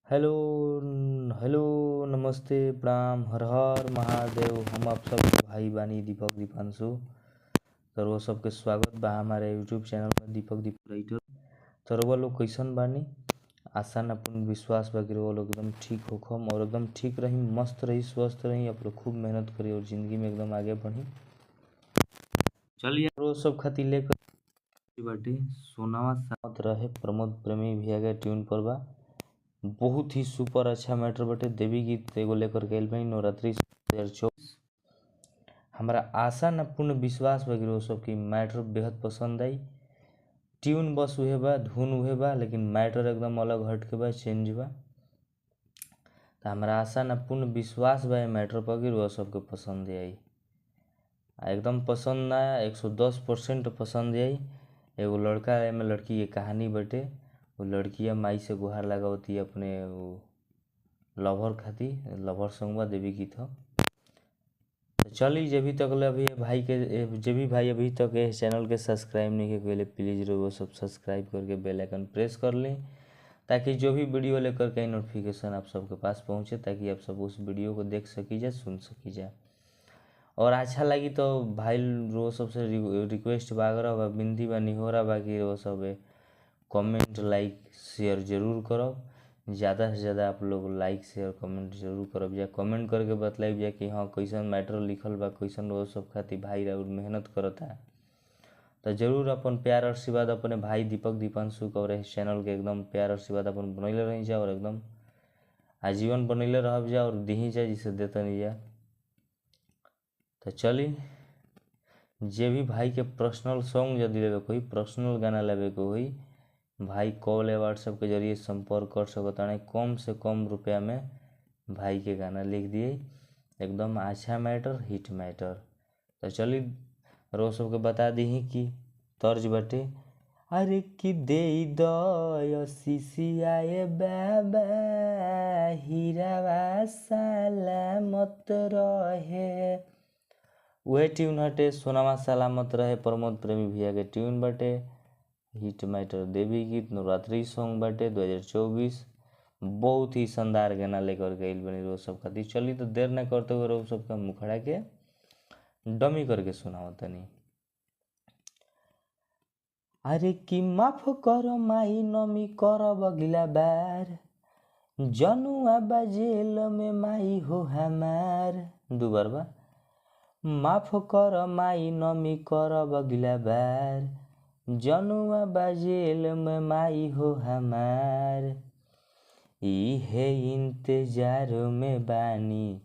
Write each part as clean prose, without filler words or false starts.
Hello hello नमस्ते प्रणाम हर हर महादेव। हम आप सब भाई बानी दीपक दीपांशु। तो रउआ सबके स्वागत बा हमारे यूट्यूब चैनल पर दीपक दीप राइटर। तो रउआ लोग कैसन बानी? आशा ना पूर्ण विश्वास बा कि रउआ लोग एकदम ठीक होखम और एकदम ठीक रही, मस्त रही, स्वस्थ रही। आप लोग खूब मेहनत करी और ज़िंदगी में एकदम आगे बढ़ी। चलिए रोज सब खातिर लेकर बाटे सोनावा साथ रहे प्रमोद प्रेमी भैया के ट्यून पर बा। बहुत ही सुपर अच्छा मैटर बाटे। देवी गीत एगो लेकर के आइल बानी नवरात्रि 2024। हमारा आशा न पूर्ण विश्वास बा कि रउआ सबके मैटर बेहद पसंद आई। ट्यून बस उहे बा, धुन उहे बा, लेकिन मैटर एकदम अलग हट के बा, चेंज बा। तो हमारा आशा न पूर्ण विश्वास बा मैटर पर कि रउआ सबके पसंद आई। एकदम पसंद ना आया, 110% पसंद आई। एगो लड़का एमे लड़की के कहानी बाटे। वो लड़किया माई से गुहार लगावती अपने वो लवर खातिर, लवर सॉन्ग बा, देवी गीत ह। तो चली जे भी तक ले अभी भाई के जे भी भाई अभी तक इस चैनल के सब्सक्राइब नहीं के प्लीज़ रउआ सब सब्सक्राइब करके बेल आइकन प्रेस कर लें, ताकि जो भी वीडियो लेकर के नोटिफिकेशन आप सबके पास पहुँचे, ताकि आप सब उस वीडियो को देख सकी जाए, सुन सकी जाए। और अच्छा लगी तो भाई रो सबसे रिक्वेस्ट बा, आग्रह बा, विनती बा, निहोरा बा कि रो सब कमेंट लाइक शेयर जरूर करब। ज़्यादा से ज़्यादा आप लोग लाइक शेयर कमेंट जरूर करब जा। कमेंट करके बतलाइब जा कि हाँ कैसन मैटर लिखल बा, कैसन वो सब खातिर भाई और मेहनत करता। तो जरूर अपन प्यार आशीर्वाद अपने भाई दीपक दीपांशु और इस चैनल के एकदम प्यार आशीर्वाद अपन बनैले रही जा और एकदम आजीवन बनैले रह जा और दही जा जिसे देता नहीं जा। तो चली जे भी भाई के पर्सनल सॉन्ग यदि लेवे के होई, पर्सनल गाना लेवे के होई, भाई कॉल या व्हाट्सएप के जरिए संपर्क कर सकता। कम से कम रुपया में भाई के गाना लिख दिए, एकदम अच्छा मैटर, हिट मैटर। तो चली रो सबके बता दी कि तर्ज बाटे। अरे कि दे दसिसियाए बाबा हीरावा सलामत रहे। वह ट्यून हटे सोनावा सलामत रहे प्रमोद प्रेमी भैया के ट्यून बाटे। हिट मैटर देवी गीत नवरात्रि सॉन्ग बाटे 2024। बहुत ही शानदार गाना लेकर के आइल बनी रोज सब खातिर। चली तो देर न करते हुए रोज सबका मुखड़ा के डमी करके सुनाओ तनी। अरे कि माफ कर माई नमी करब अगला बार, जनुआ बजेल में माई हो हमार। दू बार बा। माफ कर माई नमी करब अगला बार, जनुआ बजेल में माई हो हमार। इहे इंतजार में बानी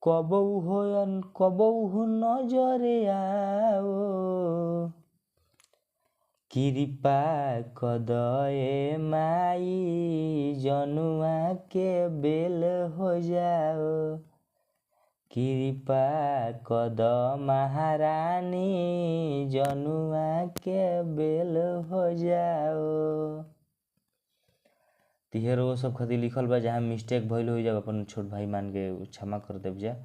कबहु हो कबहु नजरे आओ, कृपा कदए माई जनुआ के बेल हो जाओ, कृपा कद महारानी जनुआ के बेल हो जाओ। तिहे वो सब खातिर लिखल बा। जहाँ मिस्टेक भइल हो जब अपन छोट भाई मान के क्षमा कर देव जा।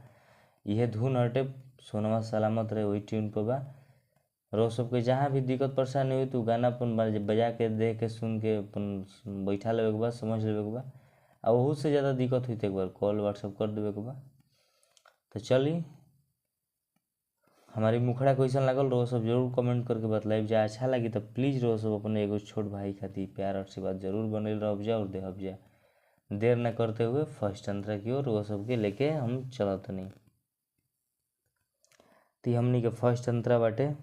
यह धुन हटे सोनवा सलामत रहे वही ट्यून पर बा। रो सबके जहाँ भी दिक्कत परेशानी हुई तो गाना अपन बजा के देख के सुन के अपन बैठा लेवे के बा, समझ लेवे के बा। आ ओहू से ज़्यादा दिक्कत हुई तो एक बार कॉल व्हाट्सअप कर देवे के बा। तो चली हमारी मुखड़ा कैसन लागल रो सब जरूर कमेंट करके बतलाइब जा। अच्छा लगी तो प्लीज़ रो सब अपने एगो छोट भाई खातिर प्यार आशीर्वाद जरूर बनल रह जा और देहब जा। देर न करते हुए फर्स्ट अंतरा की ओर रो सबके लेके हम चलत नहीं। तो हमनी के फर्स्ट अंतरा बाटे।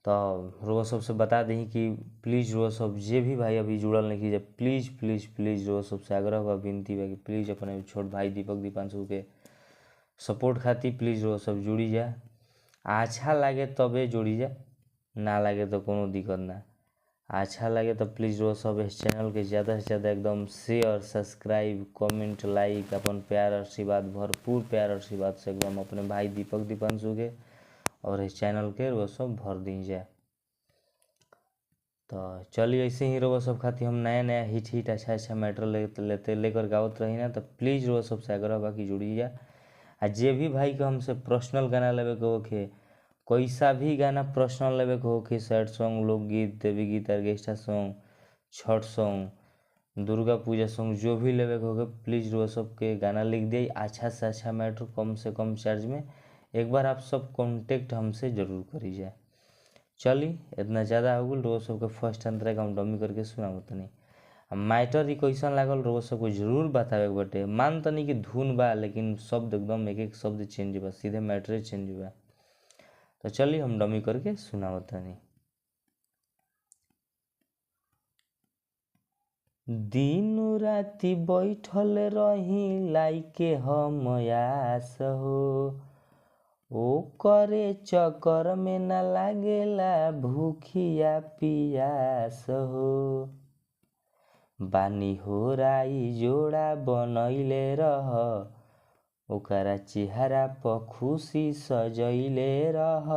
तो रो सबसे बता दी कि प्लीज़ रो सब जे भी भाई अभी जुड़ल नहीं कीजिए, प्लीज़ प्लीज़ प्लीज़ रो सबसे आग्रह बा, विनती बा कि प्लीज़ अपने छोट भाई दीपक दीपांशु के सपोर्ट खातिर प्लीज़ रो सब जुड़ी जा। अच्छा लगे तबे जुड़ी जा, ना लगे तो कोनो दिक्कत ना। अच्छा लगे तो प्लीज़ रो सब इस चैनल के ज़्यादा से ज़्यादा एकदम शेयर सब्सक्राइब कमेंट लाइक अपन प्यार आशीर्वाद भरपूर प्यार आशीर्वाद से एकदम अपने भाई दीपक दीपांशु के और इस चैनल के वो सब भर दी जाए। तो चलिए ऐसे ही रो सब खातिर हम नया नया हिट हिट अच्छा अच्छा मैटर लेते लेकर गावत रही ना। तो प्लीज़ रो सबसे आग्रह बाकी जुड़ी जा। आ जे भी भाई के हमसे पर्सनल गाना लेवे के होखे, कैसा भी गाना पर्सनल लेवे के होखे, सैड सॉन्ग, लोकगीत, देवी गीत, orchestra song, Chhath song, Durga Puja song जो भी लेवे के होगे प्लीज़ रुआ सबके गाना लिख दिए। अच्छा से अच्छा मैटर कम से कम चार्ज में एक बार आप सब कॉन्टेक्ट हमसे जरूर करी जाए। चली इतना ज़्यादा हो गल, रोज सबके फर्स्ट अंतरा के हम डमी करके सुनाबो तनी। मैटर ही कैसन लागल रोज सबको जरूर बतावे के बटे। मान तनी कि धुन बा लेकिन शब्द एकदम एक एक शब्द चेंज बा, सीधे मैटरे चेंज बा। तो चली हम डमी करके सुनाबो तनी। दिन राति बैठल रही लाइके हम आस हो, ओ करे चक्कर में न लागेला भूखिया पियास हो। बानी हो राई जोड़ा बनैले रह, ओकरा चेहरा पर खुशी सजैले रह।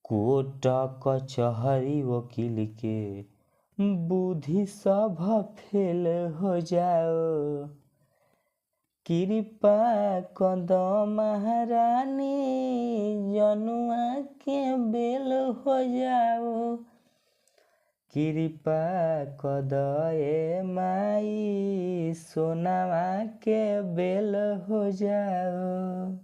कोर्ट कचहरी वकील के बुद्धि सब फेल हो जाओ, कृपा कदम महारानी जनुआ के बेल हो जाओ। कृपा कदए माई सोनावा के बेल हो जाओ।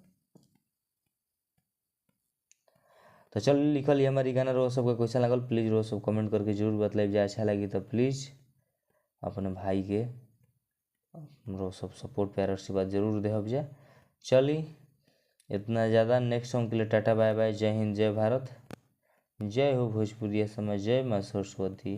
तो चल लिखल ये हमारी गाना रोज सबका कैसा लागल प्लीज़ रोज सब कमेंट करके जरूर बतलाइब जाए। अच्छा लगी तो प्लीज़ अपने भाई के रोज सब सपोर्ट प्यार आशीर्वाद जरूर देहब जाए। चली इतना ज़्यादा नेक्स्ट सॉन्ग के लिए टाटा बाय बाय। जय हिंद, जय भारत, जय हो भोजपुरिया समाज, जय माँ सरस्वती।